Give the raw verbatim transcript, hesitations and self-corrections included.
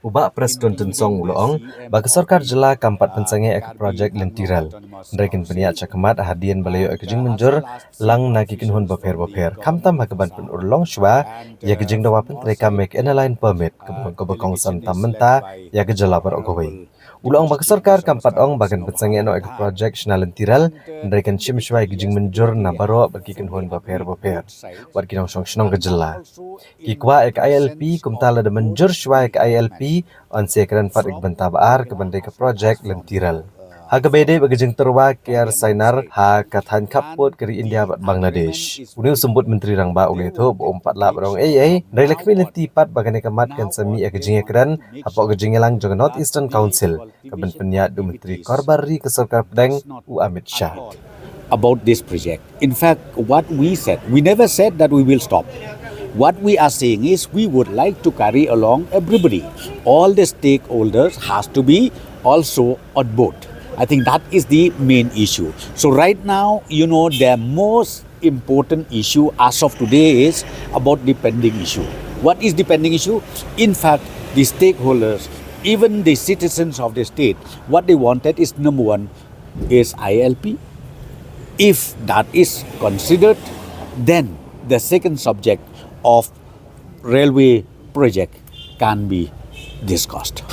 U Bah Prestone Tynsong u la ong ba ka sorkar jylla kam pat pynsangeh ïa ka projek lynti rel. Hynrei kin pynïaid shakhmat hadien ba la ïoh ïa ka jingmynjur lang na ki kynhun bapher bapher, khamtam ha kaban pynurlong shuwa ïa ka jingdawa pyntreikam ïa ka Inner Line Permit kaba, kaba kongsan tam mynta ïa ka jylla baroh kawei. U la ong ba ka sorkar kam pat ong ba kan pynsangeh noh ïa ka projek shna lynti rel, hynrei kan shim shuwa ïa ka jingmynjur na baroh ba ki kynhun bapher bapher, wat ki nongshong shnong ka jylla. Ki kwah ïa ka I L P, kumta lada mynjur shuwa ïa ka I L P, yn sa ïakren pat ïa ka bynta ba ar, kaban dei ka projek lynti rel. Ha kaba ïadei bad ka jingtyrwa kiar sainar ha ka thaiñ khappud ka ri India bad Bangladesh, une u Symbud Myntri Rangbah u la ïathuh ba um pat lah ban ong ei ei, hynrei la khmih lynti pat ba kane ka mat kan sa mih ïa ka jingïakren hapoh ka jingïalang jong ka North Eastern Council, kaban pynïaid da u Myntri Korbah Ri ka Sorkar Pdeng, u Amit Shah. About this project. In fact, what we said, we never said that we will stop. What we are saying is we would like to carry along everybody. All the stakeholders has to be also on board. I think that is the main issue. So right now, you know, the most important issue as of today is about the pending issue. What is the pending issue? In fact, the stakeholders, even the citizens of the state, what they wanted is, number one, is I L P. If that is considered, then the second subject of railway project can be discussed.